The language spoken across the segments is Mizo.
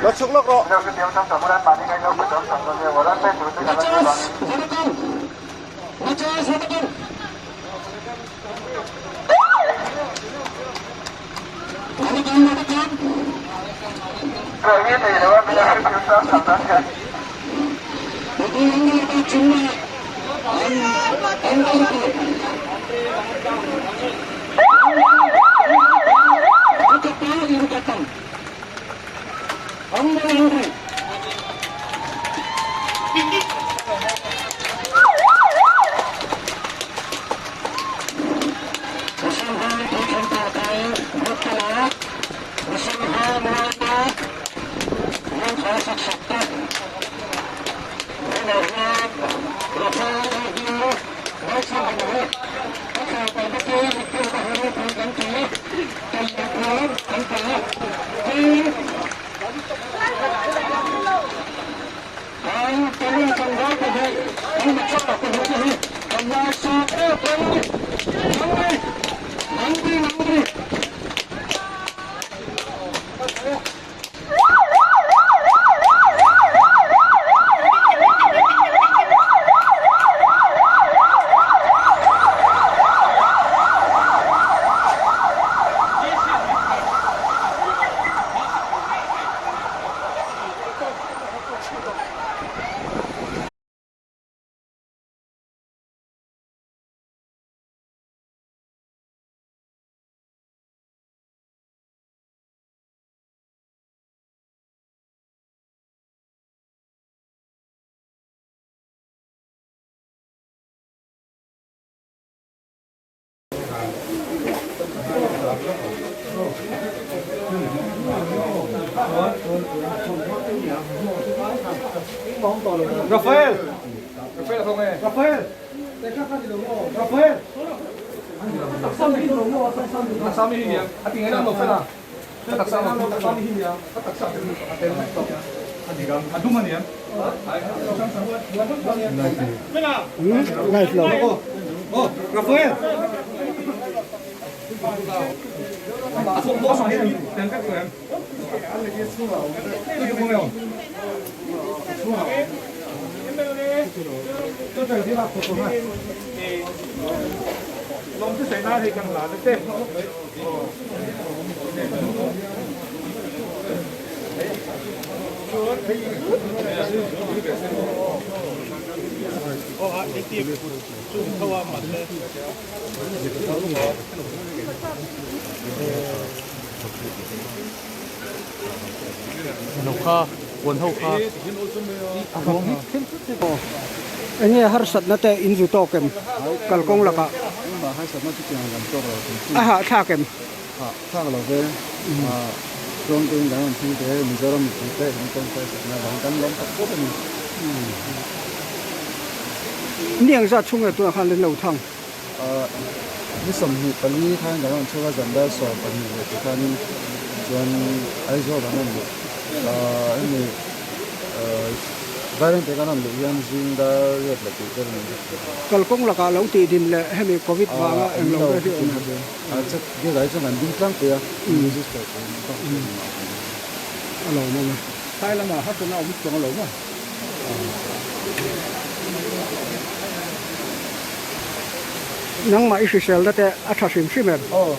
Lo chhuk lawk rawh. Rafael! Rafael! Rafael! Live lo. Rafael! Enge harsatna te in zu tawk em kalkawng lakah a hahthlak em? Hahthlak lo ve tluangte in kan rawn thleng te Mizoram mipui te kan tawngtai sakna avangin kan lawm tak zet a ni. Ni ang zat chhung nge tunah khan an lo thang? Ni 24 khan kan rawn chhuak a, zan dar 12 leh tih khanin chuan Aizawl kan rawn luh hemi Vairengte kan rawn luh hian zing dar riat leh tih vel a ni. Kalkawng lakah lo tih din leh hemi Covid vanga englo vel hi awm em? Gate ah hi chuan kan ding tlang pui a, register turin bak chu engmah a awm lo. A lo awm a. Phai lamah harsatna a awm chuang a lo maw? Nangmah i hriselna te a tha hrim hrim em? Aw.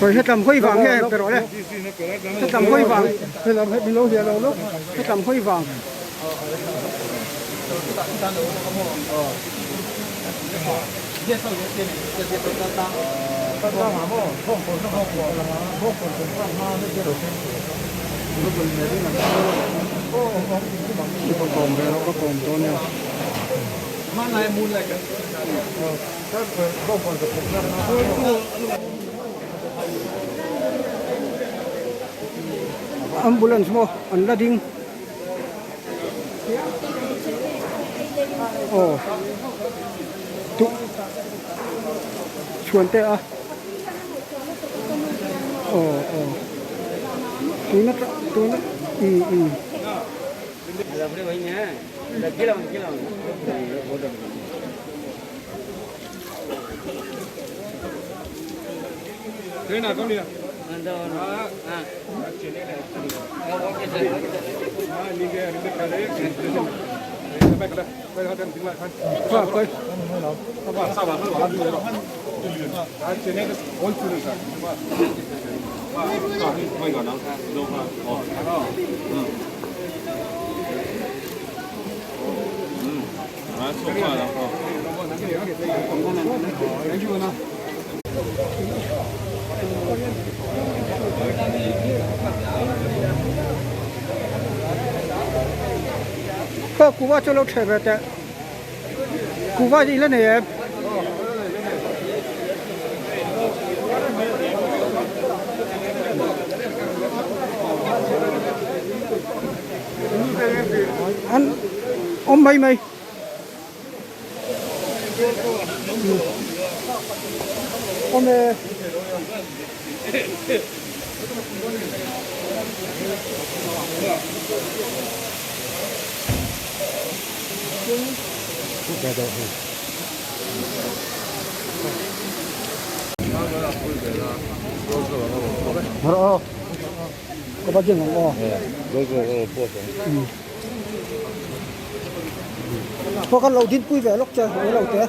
Rồi hetlam hawi vang nge pe rawh le hetlam hawi vang hetlam hawi vang. kawm ve rawh ka kawm dawn nia. Ambulance maw an la ding. Aw tu chhuan te a aw aw tuna tuna um um. Khaw kuhva chu lo ṭheh ve teh kuhva hi i la nei em? An awm mai mai. Awm e. Hara ka va ding ang aw. Pawh kan lo din pui ve lawk che eng lo te.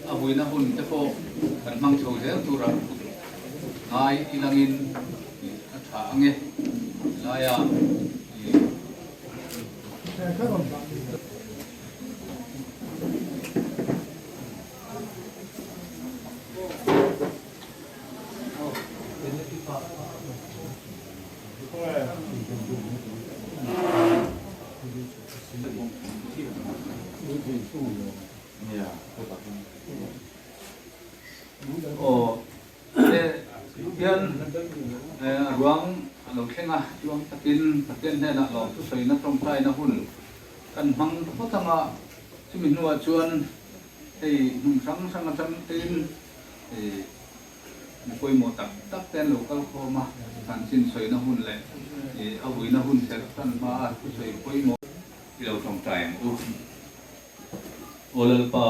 A vuina hun te pawh kan hmang chho zel tura ngai ilangin a tha ang e laia Aw le hian ruang a lo thleng a, tluang takin Pathian hnenah lawmthu sawina tawngtaina hun kan hmang phawt ang a, chumi hnuah chuan. Hei hmun hrang hrang atang tein mi pawimawh tak tak te an lo kal khawm a, chanchin sawina hun leh a vuina hun serh tan hma a thusawi pawimawh i lo tawngtai ang u. Aw Lalpa,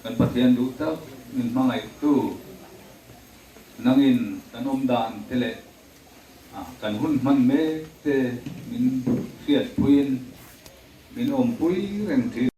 kan Pathian duh tak min hmangaihtu, nangin kan awm dan te leh kan hun hman mek te min hriatpuiin min awmpui reng thin.